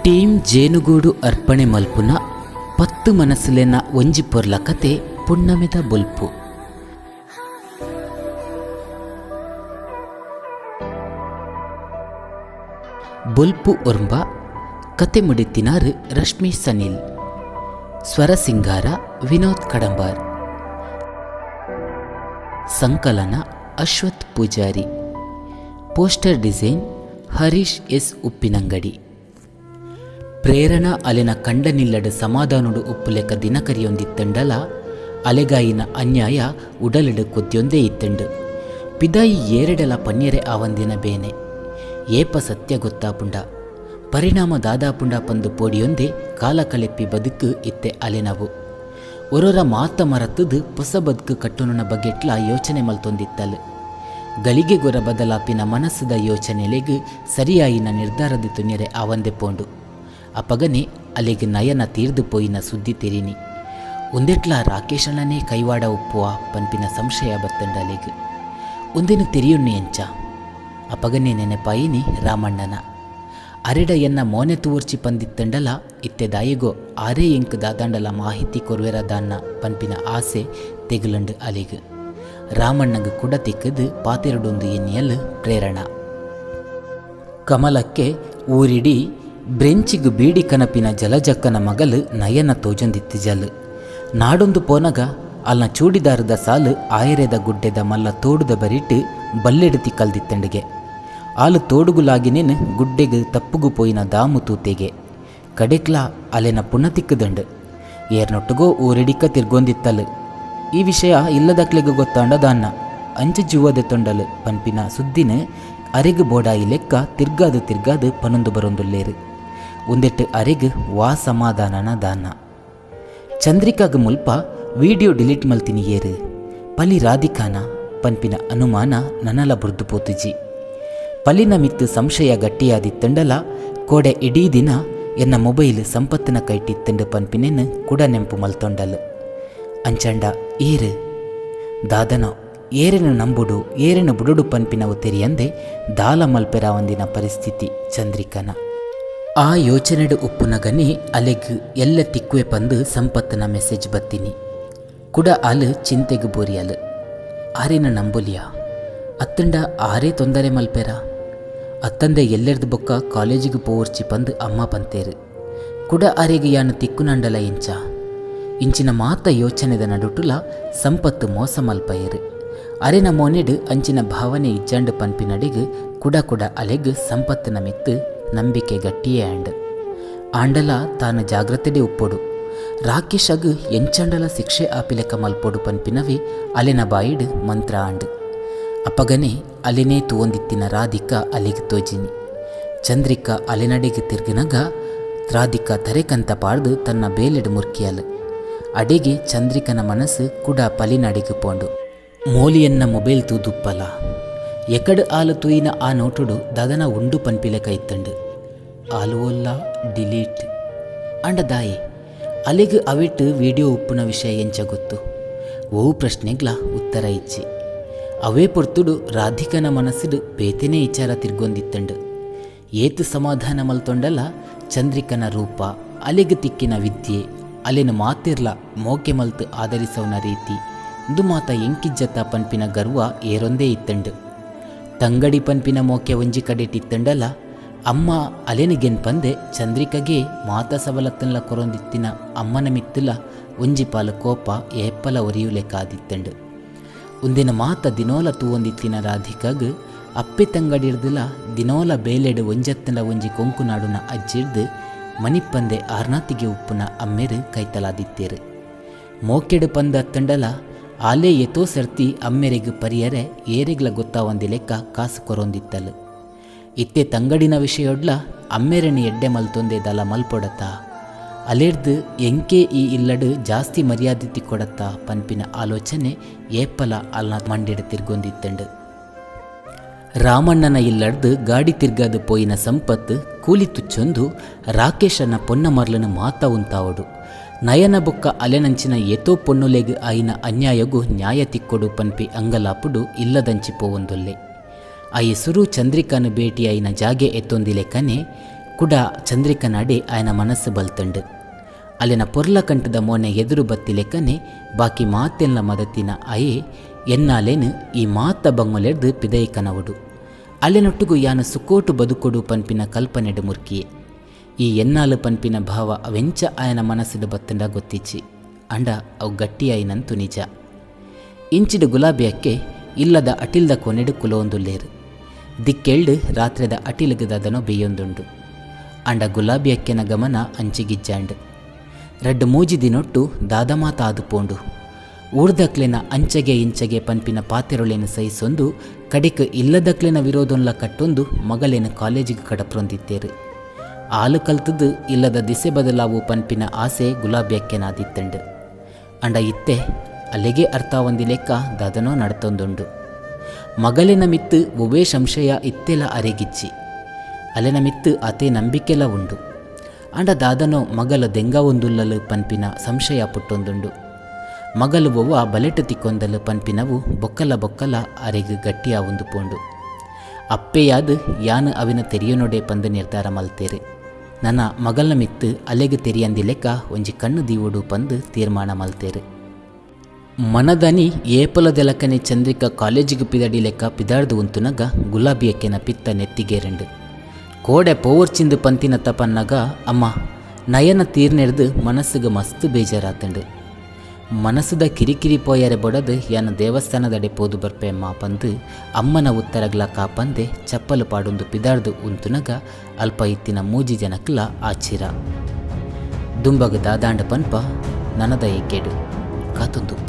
Team ಜೇನುಗೂಡು ಅರ್ಪಣೆ ಮಲ್ಪುನ ಪತ್ತು ಮನಸ್ಸುಲೆನ ಒಂಜಿ ಪೊರ್ಲ ಕತೆ ಪುಣ್ಣಮೆದ ಬೊಲ್ಪು. ಬೊಲ್ಪು ಒರ್ಂಬ ಕತೆ ಮುಡಿತ್ತಿನಾರು ರಶ್ಮಿ ಸನಿಲ್, ಸ್ವರ ಸಿಂಗಾರ ವಿನೋದ್ ಕಡಂಬಾರ್, ಸಂಕಲನ Ashwath Poojary, poster design Harish S Uppinangady. Prerana ಅಲೆನ ಕಂಡನಿಲ್ಲಡು ಸಮಾಧಾನುಡು ಉಪ್ಪುಲೆಕ ದಿನಕರಿಯೊಂದಿತ್ತಂಡಲ ಅಲೆಗಾಯಿನ ಅನ್ಯಾಯ ಉಡಲಿಡು ಕೊದ್ಯೊಂದೇ ಇತ್ತಂಡು. ಪಿದಾಯಿ ಏರೆಡಲ ಪನ್ಯರೆ ಆವಂದಿನ ಬೇನೆ ಏಪ ಸತ್ಯ ಗೊತ್ತಾಪುಂಡ ಪರಿಣಾಮ ದಾದಾಪುಂಡ ಪಂದು ಪೋಡಿಯೊಂದೇ ಕಾಲ ಕಲೆಪ್ಪಿ ಬದುಕು ಇತ್ತೆ ಅಲೆನವು. ಒರೊರ ಮಾತ ಮರತ್ತದು ಪೊಸ ಬದುಕು ಕಟ್ಟುನ ಬಗೆಟ್ಲ ಯೋಚನೆ ಮಲ್ತೊಂದಿತ್ತಲು. ಗಳಿಗೆ ಗೊರ ಬದಲಾಪಿನ ಮನಸ್ಸುದ ಯೋಚನೆಲೆಗ್ ಸರಿಯಾಯಿನ ನಿರ್ಧಾರದ ತುನ್ಯರೆ ಆವಂದೆ ಪೋಂಡು. ಅಪಗನೆ ಅಲೆಗ್ ನಯನ ತೀರ್ದು ಪೋಯಿನ ಸುದ್ದಿ ತೆರಿನಿ. ಒಂದೆಟ್ಲ ರಾಕೇಶಣ್ಣನೇ ಕೈವಾಡ ಉಪ್ಪುವ ಪನ್ಪಿನ ಸಂಶಯ ಬತ್ತಂಡ ಅಲೆಗ್. ಒಂದೇನು ತೆರಿಯೊಣ್ಣೆ ಎಂಚ ಅಪಗನೆ ನೆನೆಪಾಯಿನಿ ರಾಮಣ್ಣನ. ಅರೆಡ ಎನ್ನ ಮೋನೆ ತೂವರ್ಚಿ ಪಂದಿತ್ತಂಡಲ ಇತ್ತೆ ದಾಯಿಗೋ ಆರೇ ಎಂಕ್ ದಾದಾಂಡಲ ಮಾಹಿತಿ ಕೊರ್ವೆರದಾನ್ನ ಪನ್ಪಿನ ಆಸೆ ತೆಗುಲಂಡು ಅಲೆಗ್. ರಾಮಣ್ಣಗ್ ಕುಡ ತಿಕ್ಕದು ಪಾತೆರಡೊಂದು ಎನ್ನಿಯಲ್ ಪ್ರೇರಣಾ. ಕಮಲಕ್ಕೆ ಊರಿಡಿ ಬ್ರೆಂಚಿಗ್ ಬೀಡಿ ಕನಪಿನ ಜಲಜಕ್ಕನ ಮಗಲು ನಯನ ತೋಜೊಂದಿತ್ತಿಜಲ್. ನಾಡೊಂದು ಪೋನಗ ಅಲ್ನ ಚೂಡಿದಾರದ ಸಾಲು ಆಯರೆದ ಗುಡ್ಡೆದ ಮಲ್ಲ ತೋಡುದ ಬರಿಟ್ಟು ಬಲ್ಲೆಡುತಿ ಕಲ್ದಿತ್ತಂಡಿಗೆ. ಆಲು ತೋಡುಗುಲಾಗಿನೇನು ಗುಡ್ಡೆಗ್ ತಪ್ಪುಗು ಪೋಯಿನ ದಾಮು ತೂತೆಗೆ. ಕಡೆಕ್ಲಾ ಅಲೆನ ಪುಣ ತಿಕ್ಕದಂಡು. ಏರ್ನೊಟ್ಟುಗೋ ಊರಿಡಿಕ ತಿರ್ಗೊಂದಿತ್ತಲು. ಈ ವಿಷಯ ಇಲ್ಲದಕ್ಲೆಗ್ ಗೊತ್ತಾಂಡ ದಾನ್ನ ಅಂಚ ಜೀವದೆ ತೊಂಡಲು ಪನ್ಪಿನ ಸುದ್ದಿನ ಅರೆಗ್ ಬೋಡಾಯಿ ಲೆಕ್ಕ ತಿರ್ಗಾದು ತಿರ್ಗಾದು ಪನೊಂದು ಬರೊಂದುಲ್ಲೇರು. ಒಂದೆಟ್ಟು ಅರೆಗ್ ವಾ ಸಮಾಧಾನನ ದಾನ್ನ. ಚಂದ್ರಿಕಾಗ ಮುಲ್ಪ ವಿಡಿಯೋ ಡಿಲೀಟ್ ಮಲ್ತಿನಿ ಏರು ಪಲಿ ರಾಧಿಕಾನ ಪನ್ಪಿನ ಅನುಮಾನ ನನಲ ಬುರ್ದು ಪೋತುಜಿ. ಪಲಿನ ಮಿತ್ತು ಸಂಶಯ ಗಟ್ಟಿಯಾದಿತ್ತಂಡಲ ಕೋಡೆ ಇಡೀ ದಿನ ಎನ್ನ ಮೊಬೈಲ್ ಸಂಪತ್ತಿನ ಕೈಟಿತ್ತಂಡು ಪನ್ಪಿನೇನು ಕುಡ ನೆಂಪು ಮಲ್ತೊಂಡಲು. ಅಂಚಂಡ ಏರು ದಾದನ ಏರೆನು ನಂಬುಡು ಏರೆನು ಬುಡುಡು ಪನ್ಪಿನವು ತೆರಿಯಂದೆ ದಾಲ ಮಲ್ಪೆರಾವಂದಿನ ಪರಿಸ್ಥಿತಿ ಚಂದ್ರಿಕನ. ಆ ಯೋಚನೆಡು ಉಪ್ಪುನಗನೆ ಅಲೆಗ್ ಎಲ್ಲ ತಿಕ್ಕುವೆ ಪಂದು ಸಂಪತ್ತಿನ ಮೆಸೇಜ್ ಬತ್ತೀನಿ. ಕುಡ ಆಲು ಚಿಂತೆಗೆ ಬೋರಿಯಲು. ಆರೇನ ನಂಬುಲಿಯ ಅತ್ತಂಡ ಆರೇ ತೊಂದರೆ ಮಲ್ಪೆರ ಅತ್ತಂದೆ ಎಲ್ಲೆರ್ದು ಬೊಕ್ಕ ಕಾಲೇಜಿಗೆ ಪೋವರ್ಚಿ ಪಂದು ಅಮ್ಮ ಪಂತೇರು. ಕುಡ ಆರೆಗೆ ಯಾನು ತಿಕ್ಕುನಂಡಲ ಎಂಚ ಇಂಚಿನ ಮಾತ ಯೋಚನೆದ ನಡುಟುಲ ಸಂಪತ್ತು ಮೋಸ ಮಲ್ಪಯರು. ಅರೆನ ಮೋನೆಡು ಅಂಚಿನ ಭಾವನೆ ಇಜ್ಜಂಡು ಪನ್ಪಿನಡೆಗ್ ಕುಡ ಕುಡ ಅಲೆಗ್ ಸಂಪತ್ತಿನ ಮಿತ್ತು ನಂಬಿಕೆ ಗಟ್ಟಿಯೇ ಆಂಡ್. ಆಂಡಲ ತಾನು ಜಾಗ್ರತೆಡೆ ಉಪ್ಪೊಡು, ರಾಕೇಶಗ್ ಎಂಚಂಡಲ ಶಿಕ್ಷೆ ಆಪಿಲೆಕ ಮಲ್ಪೊಡು ಪನ್ಪಿನವೇ ಅಲೆನ ಬಾಯಿಡ್ ಮಂತ್ರ ಆಂಡ್. ಅಪಗನೆ ಅಲೆನೇ ತೂವೊಂದಿತ್ತಿನ ರಾಧಿಕಾ ಅಲೆಗ್ ತೋಜಿನಿ. ಚಂದ್ರಿಕಾ ಅಲೆನಡೆಗೆ ತಿರ್ಗಿನಗ ರಾಧಿಕಾ ತರೆಕಂತ ಪಾಡ್ದು ತನ್ನ ಬೇಲೆಡ್ ಮುರ್ಕಿಯಲು. ಅಡೆಗೆ ಚಂದ್ರಿಕನ ಮನಸ್ಸು ಕುಡ ಪಲಿನಡೆಗೆ ಪೋಂಡು. ಮೋಲಿಯನ್ನ ಮೊಬೈಲ್ ತೂದುಪ್ಪಲ ಎಕಡು ಆಲು ತೂಯಿನ ಆ ನೋಟುಡು ದಾದನ ಉಂಡು ಪನ್ಪಿಲೆಕ ಇತ್ತಂಡು. ಆಲುವೊಲ್ಲ ಡಿಲೀಟ್ ಅಂಡ ದಾಯಿ ಅಲೆಗ್ ಅವಿಟ್ಟು ವಿಡಿಯೋ ಉಪ್ಪುನ ವಿಷಯ ಎಂಚ ಗೊತ್ತು? ಓ ಪ್ರಶ್ನೆಗ್ಲ ಉತ್ತರ ಇಚ್ಚಿ. ಅವೇ ಪೊರ್ತುಡು ರಾಧಿಕನ ಮನಸ್ಸುಡು ಬೇತೆನೇ ವಿಚಾರ ತಿರ್ಗೊಂದಿತ್ತಂಡು. ಏತು ಸಮಾಧಾನ ಮಲ್ತೊಂಡಲ ಚಂದ್ರಿಕನ ರೂಪ, ಅಲೆಗ್ ತಿಕ್ಕಿನ ವಿದ್ಯೆ, ಅಲೆನ ಮಾತಿರ್ಲ ಮೋಕೆ ಮಲ್ತು ಆಧರಿಸವನ ರೀತಿ ಇಂದು ಮಾತ ಎಂಕಿಜ್ಜತ ಪನ್ಪಿನ ಗರ್ವ ಏರೊಂದೇ ಇತ್ತಂಡು. ತಂಗಡಿ ಪನ್ಪಿನ ಮೋಕೆ ಒಂಜಿ ಕಡೆಟಿತ್ತಂಡಲ ಅಮ್ಮ ಅಲೆನಿಗೆನ್ಪಂದೆ ಚಂದ್ರಿಕಗೆ ಮಾತ ಸವಲತ್ತನ್ಲ ಕೊರೊಂದಿತ್ತಿನ ಅಮ್ಮನ ಮಿತ್ತುಲ ಒಂಜಿ ಪಾಲು ಕೋಪ ಏಪ್ಪಲ ಒರಿಯುಲೆಕಾದಿತ್ತಂಡು. ಒಂದಿನ ಮಾತ ದಿನೋಲ ತೂವೊಂದಿತ್ತಿನ ರಾಧಿಕಾಗ್ ಅಪ್ಪೆ ತಂಗಡಿರ್ದುಲ ದಿನೋಲ ಬೇಲೆಡು ಒಂಜತ್ತನ ಒಂಜಿ ಕೊಂಕು ನಾಡುನ ಅಜ್ಜಿರ್ದು ಮನಿಪ್ಪಂದೆ ಆರ್ನಾತಿಗೆ ಉಪ್ಪುನ ಅಮ್ಮೇರು ಕೈತಲಾದಿತ್ತೇರು. ಮೋಕೆಡು ಪಂದ ಅತ್ತಂಡಲ ಆಲೇ ಎತೋ ಸರ್ತಿ ಅಮ್ಮೆರೆಗ್ ಪರಿಯರೆ ಏರೆಗ್ಲ ಗೊತ್ತಾವಂದಿ ಲೆಕ್ಕ ಕಾಸು ಕೊರೊಂದಿತ್ತಲು. ಇತ್ತೆ ತಂಗಡಿನ ವಿಷಯೊಡ್ಲ ಅಮ್ಮೆರನಿ ಎಡ್ಡೆ ಮಲ್ತೊಂದೆ ದಲ ಮಲ್ಪೊಡತ ಅಲೆರ್ದು ಎಂಕೆ ಈ ಇಲ್ಲಡು ಜಾಸ್ತಿ ಮರ್ಯಾದೆ ತಿಕ್ಕೊಡತ್ತ ಪನ್ಪಿನ ಆಲೋಚನೆ ಏಪಲ ಅಲ್ನ ಮಂಡೆಡ್ ತಿರ್ಗೊಂದಿತ್ತಂಡು. ರಾಮಣ್ಣನ ಇಲ್ಲಡ್ದು ಗಾಡಿ ತಿರ್ಗಾದು ಪೋಯಿನ ಸಂಪತ್ತು ಕೂಲಿ ತುಚ್ಚೊಂದು ರಾಕೇಶನ ಪೊನ್ನ ಮರ್ಲನು ಮಾತ ಉಂತಾವಡು. ನಯನ ಬೊಕ್ಕ ಅಲೆನಂಚಿನ ಏತೋ ಪೊನ್ನುಲೆಗ್ ಆಯಿನ ಅನ್ಯಾಯಗು ನ್ಯಾಯ ತಿಕ್ಕೊಡು ಪನ್ಪಿ ಅಂಗಲಾಪುಡು ಇಲ್ಲದಂಚಿ ಪೋವೊಂದೊಲ್ಲೆ. ಆ ಹೆಸುರು ಚಂದ್ರಿಕಾನು ಭೇಟಿಯಾಯಿನ ಜಾಗೆ ಎತ್ತೊಂದಿಲೆಕ್ಕನೆ ಕುಡ ಚಂದ್ರಿಕನಾಡೆ ಆಯನ ಮನಸ್ಸು ಬಲ್ತಂಡು. ಅಲೆನ ಪೊರ್ಲ ಕಂಟದ ಮೋನೆ ಎದುರು ಬತ್ತಿಲೆಕ್ಕನೆ ಬಾಕಿ ಮಾತೆಲ್ಲ ಮದತಿನ ಆಯೆ ಎನ್ನಾಲೇನು ಈ ಮಾತ ಬಂಗೊಲೆರ್ದು ಪಿದೈ ಕನವಡು ಅಲೆನೊಟ್ಟುಗು ಯಾನು ಸುಕೋಟು ಬದುಕೊಡು ಪನ್ಪಿನ ಕಲ್ಪನೆಡು ಮುರ್ಕಿಯೆ. ಈ ಎನ್ನಾಲು ಪನ್ಪಿನ ಭಾವ ಅವೆಂಚ ಆಯನ ಮನಸ್ಸುಡು ಬತ್ತಂಡ ಗೊತ್ತಿಚ್ಚಿ ಅಂಡ ಅವು ಗಟ್ಟಿಯಾಯಿನಂತು ನಿಜ. ಇಂಚಿಡು ಗುಲಾಬಿ ಅಕ್ಕೆ ಇಲ್ಲದ ಅಟಿಲ್ದ ಕೊನೆಡು ಕುಲೋಂದುಲ್ಲೇರು ದಿಕ್ಕೆಳ್ಳು ರಾತ್ರಿದ ಅಟಿಲುಗದನೋ ಬೇಯೊಂದುಂಡು. ಅಂಡ ಗುಲಾಬಿ ಅಕ್ಕೆನ ಗಮನ ಅಂಚಿಗಿಜ್ಜಾಂಡು. ರಡ್ಡು ಮೂಜಿ ದಿನೊಟ್ಟು ದಾದಮಾತ ಆದು ಪೋಂಡು. ಊರ್ದಕ್ಲೆನ ಅಂಚಗೆ ಇಂಚಗೆ ಪನ್ಪಿನ ಪಾತೆರೊಳೆನ ಸಹಿಸೊಂದು ಕಡಿಕ್ ಇಲ್ಲದಕ್ಲೆನ ವಿರೋಧೊನ್ಲ ಕಟ್ಟೊಂದು ಮಗಲೇನ ಕಾಲೇಜಿಗೆ ಕಡಪ್ರೊಂದಿತ್ತೇರು. ಆಲು ಕಲ್ತದ್ದು ಇಲ್ಲದ ದಿಸೆ ಬದಲಾವು ಪನ್ಪಿನ ಆಸೆ ಗುಲಾಬಿ ಅಕ್ಕೆನಾದಿತ್ತಂಡು. ಅಂಡ ಇತ್ತೆ ಅಲ್ಲಿಗೆ ಅರ್ಥ ಒಂದಿ ಲೆಕ್ಕ ದಾದನೋ ನಡ್ತೊಂದುಂಡು. ಮಗಲಿನ ಮಿತ್ತು ಒವ್ವೇ ಸಂಶಯ ಇತ್ತೆಲ ಅರೆಗಿಚ್ಚಿ ಅಲೆನ ಮಿತ್ತು ಅತೆ ನಂಬಿಕೆಲ ಉಂಡು. ಅಂಡ ದಾದನೋ ಮಗಲ ದೆಂಗ ಒಂದುಲ್ಲಲು ಪನ್ಪಿನ ಸಂಶಯ ಪುಟ್ಟೊಂದುಂಡು. ಮಗಲು ಒವ್ವ ಬಲೆಟು ತಿಕ್ಕೊಂದಲು ಪನ್ಪಿನವು ಬೊಕ್ಕಲ ಬೊಕ್ಕಲ ಅರೆಗು ಗಟ್ಟಿಯ ಒಂದು ಪೋಂಡು. ಅಪ್ಪೆಯಾದ ಯಾನು ಅವಿನ ತೆರಿಯನೊಡೆ ಪಂದು ನಿರ್ಧಾರ ಮಲ್ತೇರು. ನನ್ನ ಮಗಲ್ನ ಮಿತ್ತು ಅಲೆಗು ತೆರಿಯಂದಿ ಲೆಕ್ಕ ಒಂಜಿ ಕಣ್ಣು ದೀವೊಡು ಪಂದು ತೀರ್ಮಾನ ಮಲ್ತೇರು. ಮನದನಿ ಏಪಲದೆಲಕನೆ ಚಂದ್ರಿಕಾ ಕಾಲೇಜಿಗೆ ಪಿದಡಿ ಲೆಕ್ಕ ಪಿದಾಡ್ದು ಉಂತುನಗ ಗುಲಾಬಿಯಕ್ಕೆನ ಪಿತ್ತ ನೆತ್ತಿಗೇರಂಡು. ಕೋಡೆ ಪೋವರ್ಚಿಂದು ಪಂತಿನ ತಪನ್ನಗ ಅಮ್ಮ ನಯನ ತೀರ್ನೆಡ್ದು ಮನಸ್ಸಿಗೆ ಮಸ್ತ್ ಬೇಜಾರಾತಂಡು. ಮನಸ್ಸುದ ಕಿರಿಕಿರಿ ಪೋಯರೆ ಬೊಡದು ಯಾನ ದೇವಸ್ಥಾನದಡೆ ಪೋದು ಬರ್ಪೆ ಅಮ್ಮ ಪಂದು ಅಮ್ಮನ ಉತ್ತರಗ್ಲ ಕಾಪಂದೆ ಚಪ್ಪಲು ಪಾಡೊಂದು ಪಿದಾಡ್ದು ಉಂತುನಗ ಅಲ್ಪ ಇತ್ತಿನ ಮೂಜಿ ಜನಕ್ಲ ಆಚಿರ. ದುಂಬಗ ದಾದಾಂಡ ಪನ್ಪ ನನದ ಏಕೆಡು ಕಾತೊಂದುಪ್ಪ.